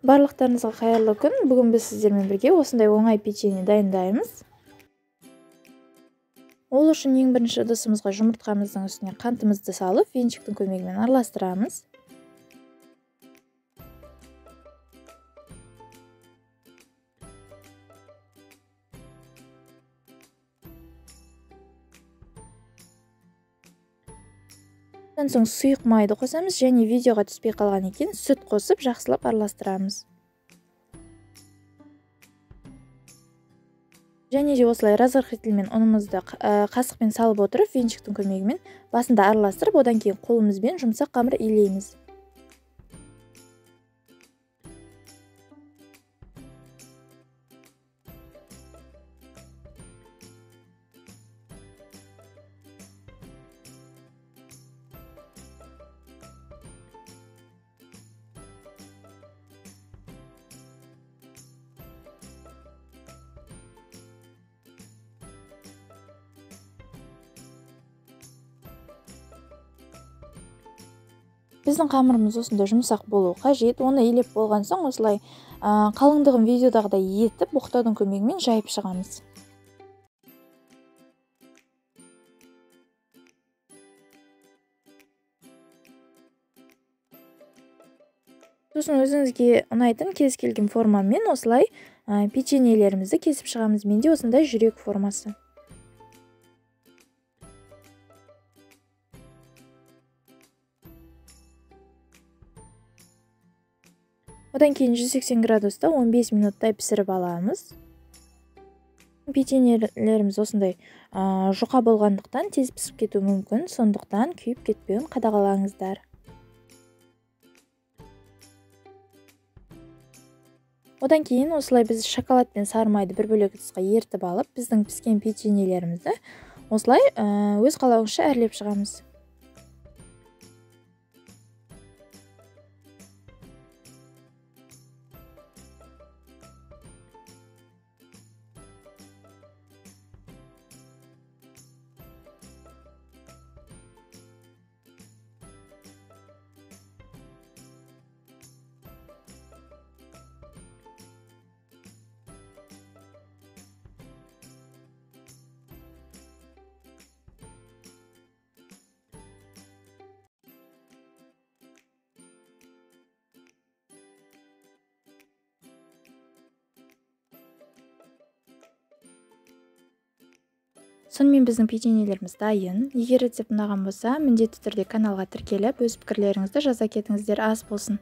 Барлықтарыңызға қайырлы күн. Бүгін біз сіздермен бірге осындай оңай печенье дайындаймыз. Ол үшін ең бірінші ыдысымызға жұмыртқамыздың үстіне қантымызды салып, венчиктің көмегімен араластырамыз. Одан соң сұйық майды қосамыз және видеоға түспей қалған екен сүт қосып жақсылап араластырамыз. Және де осылай разрыхлительмен ұнымызды қасықпен салып отырып, венчиктің көмегімен басында араластырып, одан кейін қолымызбен жұмсақ қамыр илейміз. Біздің қамырымыз осындай жұмсақ болу қажет. Оны илеп болған соң осылай қалыңдығын видеодағыдай етіп, боқтаудың көмегімен жайып шығамыз. Сосын өзіңізге ұнайтын кез келген формамен осылай печеньелерімізді кесіп шығамыз. Менде осындай жүрек формасы. Одан кейін 180 градуста 15 минуттай пісіріп аламыз. Печеньелеріміз осындай жұқа болғандықтан тез пісіп кетуі мүмкін, сондықтан күйіп кетпеуін қадағалаңыздар. Одан кейін осылай біз шоколад пен сары майды бір бөлек ыдысқа ертіп алып, біздің піскен печеньелерімізді осылай өз қалауыңызша әрлеп шығамыз. Сонымен біздің печеньелеріміз дайын. Егер рецепт ұнаған болса, міндетті түрде каналға тіркеліп, өз пікірлеріңізді жаза кетіңіздер. Ас болсын.